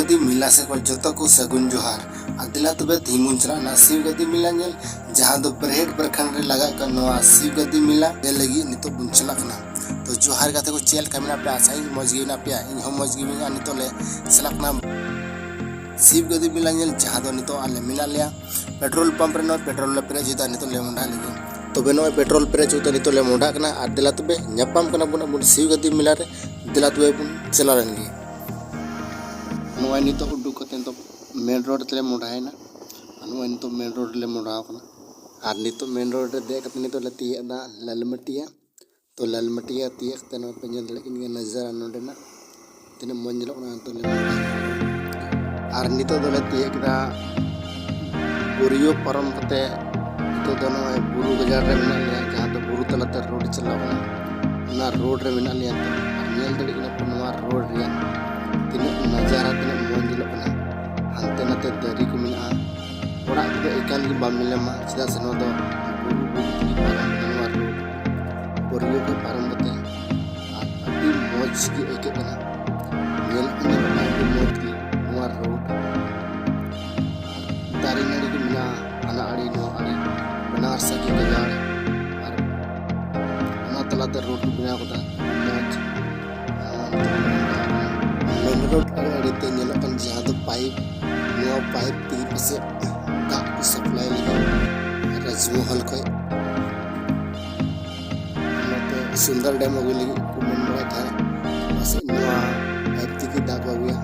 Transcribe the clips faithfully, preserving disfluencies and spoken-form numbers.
ᱜᱟᱫᱤ ᱢᱮᱞᱟ ᱥᱮᱫ ᱠᱷᱚᱱ ᱡᱚᱛᱚ ᱠᱚ ᱥᱟᱹᱜᱩᱱ ᱡᱚᱦᱟᱨ᱾ ᱟᱨ ᱫᱮᱞᱟ ᱛᱚᱵᱮ ᱛᱮᱦᱮᱧ ᱵᱚᱱ ᱪᱟᱞᱟᱜ ᱠᱟᱱᱟ ᱥᱤᱵ ᱜᱟᱫᱤ ᱢᱮᱞᱟ ᱧᱮᱞ, ᱡᱟᱦᱟᱸ ᱫᱚ ᱵᱨᱮᱦᱮᱴ ᱯᱨᱚᱠᱷᱚᱸᱰ ᱨᱮ ᱞᱟᱜᱟᱜ ᱠᱟᱱ ᱱᱚᱣᱟ ᱥᱤᱵ ᱜᱟᱫᱤ ᱢᱮᱞᱟ ᱧᱮᱞ ᱞᱟᱹᱜᱤᱫ ᱱᱤᱛᱚᱜ ᱵᱚᱱ ᱪᱟᱞᱟᱜ ᱠᱟᱱᱟ᱾ ᱛᱚ ᱡᱚᱦᱟᱨ ᱜᱟᱛᱮ ᱠᱚ, ᱪᱮᱫ ᱞᱮᱠᱟ ᱢᱮᱱᱟᱜ ᱯᱮᱭᱟ? ᱟᱥᱟᱭᱟᱹᱧ ᱢᱚᱡᱽ ᱜᱮ ᱢᱮᱱᱟᱜ ᱯᱮᱭᱟ᱾ ᱤᱧ ᱦᱚᱸ ᱢᱚᱡᱽ ᱜᱮ ᱢᱮᱱᱟᱜᱼᱟ᱾ ᱱᱤᱛᱚᱜ ᱞᱮ ᱪᱟᱞᱟᱜ ᱠᱟᱱᱟ ᱥᱤᱵ ᱜᱟᱫᱤ ᱢᱮᱞᱟ ᱧᱮᱞ, ᱡᱟᱦᱟᱸ ᱫᱚ ᱱᱤᱛᱚᱜ ᱟᱞᱮ ᱢᱮᱱᱟᱜ ᱞᱮᱭᱟ ᱯᱮᱴᱨᱳᱞ ᱯᱟᱢᱯ ᱨᱮ᱾ ᱱᱚᱣᱟ ᱯᱮᱴᱨᱳᱞ ᱞᱮ ᱯᱮᱨᱮᱡ ᱦᱚᱪᱚᱭᱮᱫᱟ, ᱱᱤᱛᱚᱜ ᱞᱮ ᱢᱚᱸᱰᱷᱟ ᱞᱟᱹᱜᱤᱫ᱾ ᱛᱚᱵᱮ ᱱᱚᱜᱼᱚᱭ ᱯᱮᱴᱨᱳᱞ ᱯᱮᱨᱮᱡ ᱦᱚᱪᱚᱭᱮᱫᱟ, ᱱᱤᱛᱚᱜ ᱞᱮ ᱢᱚᱸᱰᱷᱟᱜ ᱠᱟᱱᱟ᱾ ᱟᱨ ᱫᱮᱞᱟ ᱛᱚᱵᱮ ᱧᱟᱯᱟᱢ ᱠᱟᱱᱟ ᱵᱚᱱ ᱟᱵᱚ ᱥᱤᱵ ᱜᱟᱫᱤ ᱢᱮᱞᱟ ᱨᱮ᱾ ᱫᱮᱞᱟ ᱛᱚᱵᱮ ᱵᱚᱱ ᱪᱟᱞᱟᱣ ᱞᱮᱱ ᱜᱮ᱾ ᱱᱚᱜᱼᱚᱭ ᱱᱤᱛᱚᱜ ᱩᱰᱩᱠ ᱠᱟᱛᱮ ᱱᱤᱛᱚᱜ ᱢᱮᱱ ᱨᱳᱰ ᱛᱮᱞᱮ ᱢᱚᱸᱰᱷᱟᱭᱮᱱᱟ᱾ ᱟᱨ ᱱᱚᱜᱼᱚᱭ ᱱᱤᱛᱚᱜ ᱢᱮᱱ ᱨᱳᱰ ᱨᱮᱞᱮ ᱢᱚᱸᱰᱷᱟᱣ ᱠᱟᱱᱟ᱾ ᱟᱨ ᱱᱤᱛᱚᱜ ᱢᱮᱱ ᱨᱳᱰ ᱨᱮ ᱫᱮᱡ ᱠᱟᱛᱮ ᱱᱤᱛᱚᱜ ᱞᱮ ᱛᱤᱭᱟᱹᱜ ᱮᱫᱟ ᱞᱟᱞᱢᱟᱴᱤᱭᱟ᱾ ᱛᱚ ᱞᱟᱞᱢᱟᱴᱤᱭᱟ ᱛᱤᱭᱟᱹᱜ ᱠᱟᱛᱮ ᱱᱚᱜᱼᱚᱭ ᱯᱮ ᱧᱮᱞ ᱫᱟᱲᱮᱭᱟᱜ ᱠᱟᱱ ᱜᱮᱭᱟ ᱱᱟᱡᱟᱨᱟ ᱱᱚᱰᱮᱱᱟᱜ ᱛᱤᱱᱟᱹᱜ ᱢᱚᱡᱽ ᱧᱮᱞᱚᱜ ᱠᱟᱱᱟ᱾ ᱱᱤᱛᱚᱜ ᱞᱮ ᱢᱚᱸᱰᱷᱟᱭᱮᱱᱟ᱾ ᱟᱨ ᱱᱤᱛᱚᱜ ᱫᱚᱞᱮ ᱛᱤᱭᱟᱹᱜ ᱠᱮᱫᱟ ᱵᱩᱨᱤᱭᱳ ᱯᱟᱨᱚᱢ ᱠᱟᱛᱮ ᱱᱤᱛᱚᱜ ᱫᱚ ᱱᱚᱜᱼᱚᱭ ᱵᱩᱨᱩ ᱜᱟᱡᱟᱲ ᱨᱮ ᱢᱮᱱᱟᱜ ᱞᱮᱭᱟ, ᱡᱟᱦᱟᱸ ᱫᱚ ᱵᱩᱨᱩ ᱛᱟᱞᱟᱛᱮ ᱨᱳᱰ ᱪᱟᱞᱟᱣ ᱠᱟᱱᱟ᱾ ᱚᱱᱟ ᱨᱳᱰ ᱨᱮ ᱢᱮᱱᱟᱜ ᱞᱮᱭᱟ ᱱᱤᱛᱚᱜ᱾ ᱟᱨ ᱧᱮᱞ ᱫᱟᱲᱮᱭᱟᱜ ᱠᱟᱱᱟ ᱯᱮ ᱱᱚᱣᱟ ᱨᱳᱰ ᱨᱮᱭᱟᱜ ᱛᱤᱱᱟᱹᱜ ᱱᱟᱡᱟᱨᱟ, ᱛᱤᱱᱟᱹᱜ ᱢᱚᱡᱽ ᱧᱮᱞᱚᱜ ᱠᱟᱱᱟ᱾ ᱦᱟᱱᱛᱮ ᱱᱟᱛᱮ ᱫᱟᱨᱮ ᱠᱚ ᱢᱮᱱᱟᱜᱼᱟ᱾ ᱚᱲᱟᱜ ᱠᱚᱫᱚ ᱮᱠᱟᱞ ᱜᱮ ᱵᱟᱢ ᱧᱮᱞ ᱧᱟᱢᱟ, ᱪᱮᱫᱟᱜ ᱥᱮ ᱱᱚᱣᱟ ᱫᱚ ᱵᱩᱨᱩ, ᱵᱩᱨᱩ ᱛᱮᱜᱮ ᱯᱟᱨᱚᱢ ᱠᱟᱱᱟ ᱱᱚᱣᱟ ᱨᱳᱰ᱾ ᱵᱩᱨᱩ ᱠᱚ ᱯᱟᱨᱚᱢ ᱠᱟᱛᱮ ᱟᱨ ᱟᱹᱰᱤ ᱢᱚᱡᱽ ᱜᱮ ᱟᱹᱭᱠᱟᱹᱜ ᱠᱟᱱᱟ᱾ ᱧᱮᱞ ᱦᱚᱸ ᱧᱮᱞᱚᱜ ᱠᱟᱱᱟ ᱟᱹᱰᱤ ᱢᱚᱡᱽ ᱜᱮ ᱱᱚᱣᱟ ᱨᱳᱰ᱾ ᱟᱨ ᱫᱟᱨᱮ ᱱᱟᱹᱲᱤ ᱠᱚ ᱢᱮᱱᱟᱜᱼᱟ ᱦᱟᱱᱟ ᱟᱲᱮ ᱱᱚᱣᱟ ᱟᱲᱮ, ᱵᱟᱱᱟᱨ ᱥᱮᱫ ᱜᱮ ᱜᱟᱡᱟᱲ᱾ ᱟᱨ ᱚᱱᱟ ᱛᱟᱞᱟᱛᱮ ᱨᱳᱰ ᱠᱚ ᱵᱮᱱᱟᱣ ᱠᱟᱫᱟ, ᱢᱚᱡᱽ᱾ ᱢᱮᱱ ᱨᱳᱰ ᱟᱲᱮ ᱟᱲᱮ ᱛᱮ ᱧᱮᱞᱚᱜ ᱠᱟᱱ ᱡᱟᱦᱟᱸ ᱫᱚ ᱯᱟᱭᱤᱯ, ᱱᱚᱣᱟ ᱯᱟᱭᱤᱯ ᱛᱮᱜᱮ ᱯᱟᱥᱮᱡ ᱫᱟᱜ ᱠᱚ ᱥᱟᱯᱞᱟᱭ ᱞᱟᱹᱜᱤᱫ ᱨᱟᱡᱽᱢᱚᱦᱚᱞ ᱠᱷᱚᱡ ᱱᱚᱛᱮ ᱥᱩᱱᱫᱚᱨ ᱰᱮᱢ ᱟᱹᱜᱩᱭ ᱞᱟᱹᱜᱤᱫ ᱠᱚ ᱢᱮᱱ ᱵᱟᱲᱟᱭᱮᱫ ᱛᱟᱦᱮᱸᱫ᱾ ᱯᱟᱥᱮᱡ ᱱᱚᱣᱟ ᱯᱟᱭᱤᱯ ᱛᱮᱜᱮ ᱫᱟᱜ ᱠᱚ ᱟᱹᱜᱩᱭᱟ᱾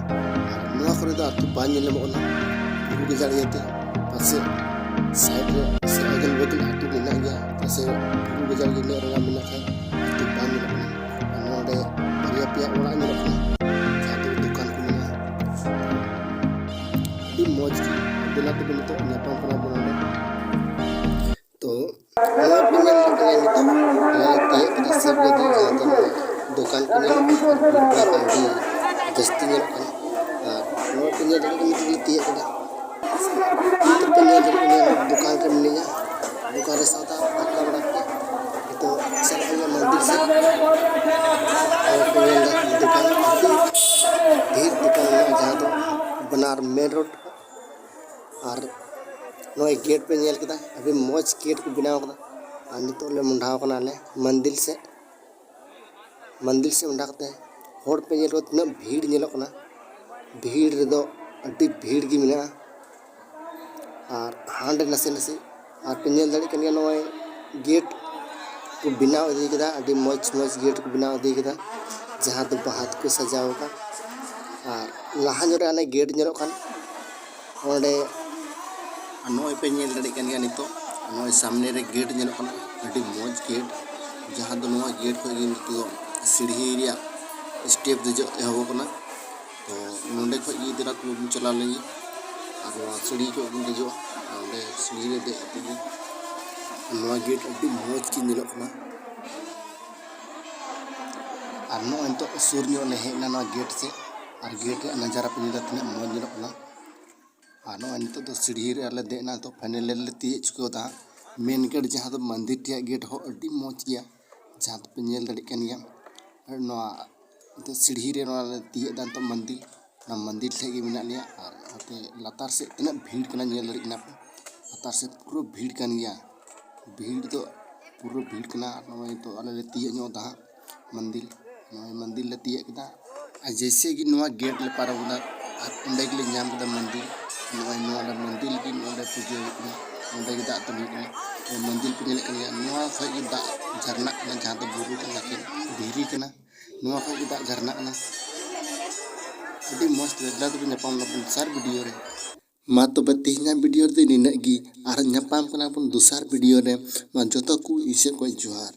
ᱟᱨ ᱱᱚᱣᱟ ᱠᱚᱨᱮ ᱫᱚ ᱟᱹᱛᱩ ᱵᱟᱝ ᱧᱮᱞ ᱧᱟᱢᱚᱜ ᱠᱟᱱᱟ, ᱵᱩᱨᱩ ᱜᱟᱡᱟᱲ ᱤᱭᱟᱹᱛᱮ᱾ ᱯᱟᱥᱮᱡ ᱥᱟᱭᱤᱰ ᱨᱮ ᱥᱮ ᱟᱜᱚᱞ ᱵᱟᱜᱚᱞ ᱟᱹᱛᱩ ᱢᱮᱱᱟᱜ ᱜᱮᱭᱟ, ᱪᱮᱫᱟᱜ ᱥᱮ ᱵᱩᱨᱩ ᱜᱟᱡᱟᱲ ᱜᱮ ᱩᱱᱟᱹᱜ ᱨᱟᱸᱜᱟᱣ ᱢᱮᱱᱟᱜ ᱠᱷᱟᱱ ᱟᱹᱛᱩ ᱵᱟᱝ ᱧᱮᱞᱚᱜ ᱠᱟᱱᱟ᱾ ᱟᱨ ᱱᱚᱰᱮ ᱵᱟᱨᱭᱟ ᱯᱮᱭᱟ ᱚᱲᱟᱜ ᱧᱮᱞᱚᱜ ᱠᱟᱱᱟ, ᱡᱟᱦᱟᱸ ᱫᱚ ᱫᱚᱠᱟᱱ ᱠᱚ ᱢᱮᱱᱟᱜᱼᱟ᱾ ᱟᱹᱰᱤ ᱢᱚᱡᱽ ᱜᱮ᱾ ᱫᱮᱞᱟ ᱛᱚᱵᱮ ᱱᱤᱛᱚᱜ ᱧᱟᱯᱟᱢ ᱠᱟᱱᱟ ᱵᱚᱱ ᱱᱚᱰᱮ᱾ ᱛᱚ ᱱᱚᱣᱟ ᱯᱮ ᱧᱮᱞ ᱫᱟᱲᱮᱭᱟᱜ ᱠᱟᱱᱟ ᱱᱤᱛᱚᱜ ᱱᱚᱣᱟ ᱛᱤᱭᱟᱹᱜ ᱠᱟᱱᱟ ᱥᱤᱵ ᱜᱟᱫᱤ, ᱡᱟᱦᱟᱸ ᱫᱚ ᱫᱚᱠᱟᱱ ᱠᱚ ᱧᱮᱞᱚᱜ ᱠᱟᱱᱟ, ᱟᱹᱰᱤ ᱡᱟᱹᱥᱛᱤ ᱧᱮᱞᱚᱜ ᱠᱟᱱᱟ᱾ ᱟᱨ ᱱᱚᱣᱟ ᱯᱮ ᱧᱮᱞ ᱫᱟᱲᱮᱭᱟᱜ ᱠᱟᱱᱟ ᱱᱤᱛᱚᱜ ᱞᱮ ᱛᱤᱭᱟᱹᱜ ᱠᱟᱱᱟ᱾ ᱱᱤᱛᱚᱜ ᱯᱮ ᱧᱮᱞ ᱫᱟᱲᱮᱭᱟᱜ ᱠᱟᱱᱟ ᱫᱚᱠᱟᱱ ᱨᱮ ᱢᱤᱱᱟᱹᱧᱟ, ᱫᱚᱠᱟᱱ ᱨᱮ ᱥᱟᱣᱫᱟ ᱦᱟᱛᱟᱣ ᱵᱟᱲᱟ ᱠᱟᱛᱮ ᱱᱤᱛᱚᱜ ᱪᱟᱞᱟᱜ ᱦᱩᱭᱩᱜᱼᱟ ᱢᱚᱱᱫᱤᱨ ᱥᱮᱫ᱾ ᱟᱨ ᱯᱮ ᱧᱮᱞ ᱫᱟ ᱫᱚᱠᱟᱱ, ᱟᱹᱰᱤ ᱰᱷᱮᱨ ᱫᱚᱠᱟᱱ ᱢᱮᱱᱟᱜᱼᱟ, ᱡᱟᱦᱟᱸ ᱫᱚ ᱟᱨ ᱢᱮᱱ ᱨᱳᱰ᱾ ᱟᱨ ᱱᱚᱜᱼᱚᱭ ᱜᱮᱴ ᱯᱮ ᱧᱮᱞ ᱠᱮᱫᱟ, ᱟᱹᱰᱤ ᱢᱚᱡᱽ ᱜᱮᱴ ᱠᱚ ᱵᱮᱱᱟᱣ ᱠᱟᱫᱟ᱾ ᱟᱨ ᱱᱤᱛᱚᱜ ᱞᱮ ᱢᱚᱦᱰᱟᱣ ᱠᱟᱱᱟ ᱟᱞᱮ ᱢᱚᱱᱫᱤᱨ ᱥᱮᱫ᱾ ᱢᱚᱱᱫᱤᱨ ᱥᱮᱫ ᱢᱚᱦᱰᱟ ᱠᱟᱛᱮ ᱦᱚᱲ ᱯᱮ ᱧᱮᱞ ᱠᱚᱣᱟ, ᱛᱤᱱᱟᱹᱜ ᱵᱷᱤᱲ ᱧᱮᱞᱚᱜ ᱠᱟᱱᱟ᱾ ᱵᱷᱤᱲ ᱨᱮᱫᱚ ᱟᱹᱰᱤ ᱵᱷᱤᱲ ᱜᱮ ᱢᱮᱱᱟᱜᱼᱟ᱾ ᱟᱨ ᱦᱟᱸᱰᱮ ᱱᱟᱥᱮ ᱱᱟᱥᱮ ᱟᱨ ᱯᱮ ᱧᱮᱞ ᱫᱟᱲᱮᱭᱟᱜ ᱠᱟᱱ ᱜᱮᱭᱟ, ᱱᱚᱜᱼᱚᱭ ᱜᱮᱴ ᱠᱚ ᱵᱮᱱᱟᱣ ᱤᱫᱤ ᱠᱮᱫᱟ, ᱟᱹᱰᱤ ᱢᱚᱡᱽ ᱢᱚᱡᱽ ᱜᱮᱴ ᱠᱚ ᱵᱮᱱᱟᱣ ᱤᱫᱤ ᱠᱮᱫᱟ, ᱡᱟᱦᱟᱸ ᱫᱚ ᱵᱟᱦᱟ ᱛᱮᱠᱚ ᱥᱟᱡᱟᱣ ᱟᱠᱟᱫ᱾ ᱟᱨ ᱞᱟᱦᱟ ᱧᱚᱜ ᱨᱮ ᱦᱟᱱᱮ ᱜᱮᱴ ᱧᱮᱞᱚᱜ ᱠᱟᱱ, ᱚᱸᱰᱮ ᱟᱨ ᱱᱚᱜᱼᱚᱭ ᱯᱮ ᱧᱮᱞ ᱫᱟᱲᱮᱭᱟᱜ ᱠᱟᱱ ᱜᱮᱭᱟ ᱱᱤᱛᱚᱜ, ᱱᱚᱜᱼᱚᱭ ᱥᱟᱢᱱᱮ ᱨᱮ ᱜᱮᱴ ᱧᱮᱞᱚᱜ ᱠᱟᱱᱟ, ᱟᱹᱰᱤ ᱢᱚᱡᱽ ᱜᱮᱴ, ᱡᱟᱦᱟᱸ ᱫᱚ ᱱᱚᱣᱟ ᱜᱮᱴ ᱠᱷᱚᱱ ᱜᱮ ᱱᱤᱛᱚᱜ ᱫᱚ ᱥᱤᱲᱦᱤ ᱨᱮᱭᱟᱜ ᱥᱴᱮᱯ ᱫᱮᱡᱚᱜ ᱮᱦᱚᱵᱚᱜ ᱠᱟᱱᱟ᱾ ᱛᱚ ᱱᱚᱸᱰᱮ ᱠᱷᱚᱱ ᱜᱮ ᱫᱮᱞᱟ ᱛᱚᱵᱮ ᱵᱚᱱ ᱪᱟᱞᱟᱣ ᱞᱮᱱ ᱜᱮ ᱟᱨ ᱱᱚᱣᱟ ᱥᱤᱲᱦᱤ ᱠᱷᱚᱱ ᱵᱚᱱ ᱫᱮᱡᱚᱜᱼᱟ᱾ ᱟᱨ ᱚᱸᱰᱮ ᱥᱤᱲᱦᱤ ᱨᱮ ᱫᱮᱡ ᱠᱟᱛᱮ ᱜᱮ ᱱᱚᱣᱟ ᱜᱮᱴ ᱟᱹᱰᱤ ᱢᱚᱡᱽ ᱜᱮ ᱧᱮᱞᱚᱜ ᱠᱟᱱᱟ᱾ ᱟᱨ ᱱᱚᱜᱼᱚᱭ ᱱᱤᱛᱚᱜ ᱥᱩᱨ ᱧᱚᱜ ᱞᱮ ᱦᱮᱡ ᱮᱱᱟ ᱱᱚᱣᱟ ᱜᱮᱴ ᱥᱮᱫ᱾ ᱟᱨ ᱜᱮᱴ ᱨᱮᱭᱟᱜ ᱱᱟᱡᱟᱨᱟ ᱯᱮ ᱧᱮᱞ ᱮᱫᱟ, ᱛᱤᱱᱟᱹᱜ ᱢᱚᱡᱽ ᱧᱮᱞᱚᱜ ᱠᱟᱱᱟ᱾ ᱟᱨ ᱱᱚᱜᱼᱚᱭ ᱱᱤᱛᱚᱜ ᱫᱚ ᱥᱤᱲᱦᱤ ᱨᱮ ᱟᱞᱮ ᱫᱮᱡ ᱮᱱᱟ, ᱱᱤᱛᱚᱜ ᱯᱷᱟᱭᱱᱟᱞ ᱞᱮ ᱛᱤᱭᱳᱜ ᱪᱩᱠᱟᱹᱣ ᱫᱟ ᱦᱟᱸᱜ᱾ ᱢᱮᱱ ᱜᱮᱴ ᱡᱟᱦᱟᱸ ᱫᱚ ᱢᱚᱱᱫᱤᱨ ᱨᱮᱭᱟᱜ ᱜᱮᱴ ᱦᱚᱸ ᱟᱹᱰᱤ ᱢᱚᱡᱽ ᱜᱮᱭᱟ, ᱡᱟᱦᱟᱸ ᱫᱚᱯᱮ ᱧᱮᱞ ᱫᱟᱲᱮᱭᱟᱜ ᱠᱟᱱ ᱜᱮᱭᱟ᱾ ᱱᱚᱣᱟ ᱱᱤᱛᱚᱜ ᱥᱤᱲᱦᱤ ᱨᱮ ᱱᱚᱣᱟ ᱞᱮ ᱛᱤᱭᱳᱜ ᱮᱫᱟ, ᱱᱤᱛᱚᱜ ᱢᱚᱱᱫᱤᱨ, ᱚᱱᱟ ᱢᱚᱱᱫᱤᱨ ᱴᱷᱮᱱ ᱜᱮ ᱢᱮᱱᱟᱜ ᱞᱮᱭᱟ᱾ ᱟᱨ ᱱᱚᱛᱮ ᱞᱟᱛᱟᱨ ᱥᱮᱫ ᱛᱤᱱᱟᱹᱜ ᱵᱷᱤᱲ ᱠᱟᱱᱟ ᱧᱮᱞ ᱫᱟᱲᱮᱭᱟᱜ ᱠᱟᱱᱟ ᱯᱮ, ᱞᱟᱛᱟᱨ ᱥᱮᱫ ᱯᱩᱨᱟᱹ ᱵᱷᱤᱲ ᱠᱟᱱ ᱜᱮᱭᱟ, ᱵᱷᱤᱲ ᱫᱚ ᱯᱩᱨᱟᱹ ᱵᱷᱤᱲ ᱠᱟᱱᱟ᱾ ᱟᱨ ᱱᱚᱜᱼᱚᱭ ᱱᱤᱛᱚᱜ ᱟᱞᱮ ᱞᱮ ᱛᱤᱭᱳᱜ ᱧᱚᱜ ᱮᱫᱟ ᱦᱟᱸᱜ ᱢᱚᱱᱫᱤᱨ, ᱱᱚᱜᱼᱚᱭ ᱢᱚᱱᱫᱤᱨ ᱞᱮ ᱛᱤᱭᱳᱜ ᱠᱮᱫᱟ᱾ ᱟᱨ ᱡᱮᱭᱥᱮ ᱜᱮ ᱱᱚᱣᱟ ᱜᱮᱴ ᱞᱮ ᱯᱟᱨᱚᱢ ᱠᱮᱫᱟ, ᱟᱨ ᱚᱸᱰᱮ ᱜᱮᱞᱮ ᱧᱟᱢ ᱠᱮᱫᱟ ᱢᱚᱱᱫᱤᱨ᱾ ᱱᱚᱜᱼᱚᱭ ᱱᱚᱣᱟ ᱞᱮ ᱢᱚᱱᱫᱤᱨ ᱞᱟᱹᱜᱤᱫ ᱱᱚᱰᱮ ᱯᱩᱡᱟᱹ ᱦᱩᱭᱩᱜ ᱠᱟᱱᱟ, ᱱᱚᱸᱰᱮ ᱜᱮ ᱫᱟᱜ ᱫᱩᱞ ᱦᱩᱭᱩᱜ ᱠᱟᱱᱟ᱾ ᱱᱚᱣᱟ ᱢᱚᱱᱫᱤᱨ ᱯᱮ ᱧᱮᱞᱮᱫ ᱠᱟᱱ ᱜᱮᱭᱟ, ᱱᱚᱣᱟ ᱠᱷᱚᱱ ᱜᱮ ᱫᱟᱜ ᱡᱷᱟᱨᱱᱟᱜ ᱠᱟᱱᱟ, ᱡᱟᱦᱟᱸ ᱫᱚ ᱵᱩᱨᱩ ᱠᱟᱱᱟ, ᱮᱠᱮᱱ ᱫᱷᱤᱨᱤ ᱠᱟᱱᱟ᱾ ᱱᱚᱣᱟ ᱠᱷᱚᱱ ᱜᱮ ᱫᱟᱜ ᱡᱷᱟᱨᱱᱟᱜ ᱠᱟᱱᱟ᱾ ᱟᱹᱰᱤ ᱢᱚᱡᱽ ᱛᱮ ᱫᱮᱞᱟ ᱛᱚᱵᱮ ᱧᱟᱯᱟᱢ ᱟᱵᱚᱱ ᱫᱚᱥᱟᱨ ᱵᱷᱤᱰᱤᱭᱳ ᱨᱮ᱾ ᱢᱟ ᱛᱚᱵᱮ ᱛᱮᱦᱮᱧᱟᱜ ᱵᱷᱤᱰᱤᱭᱳ ᱨᱮᱫᱚ ᱱᱤᱱᱟᱹᱜ ᱜᱮ, ᱟᱨ ᱧᱟᱯᱟᱢ ᱠᱟᱱᱟ ᱵᱚᱱ ᱫᱚᱥᱟᱨ ᱵᱷᱤᱰᱤᱭᱳ ᱨᱮ᱾ ᱢᱟ ᱡᱚᱛᱚ ᱠᱚ ᱤᱧ ᱥᱮᱫ ᱠᱷᱚᱱ ᱡᱚᱦᱟᱨ᱾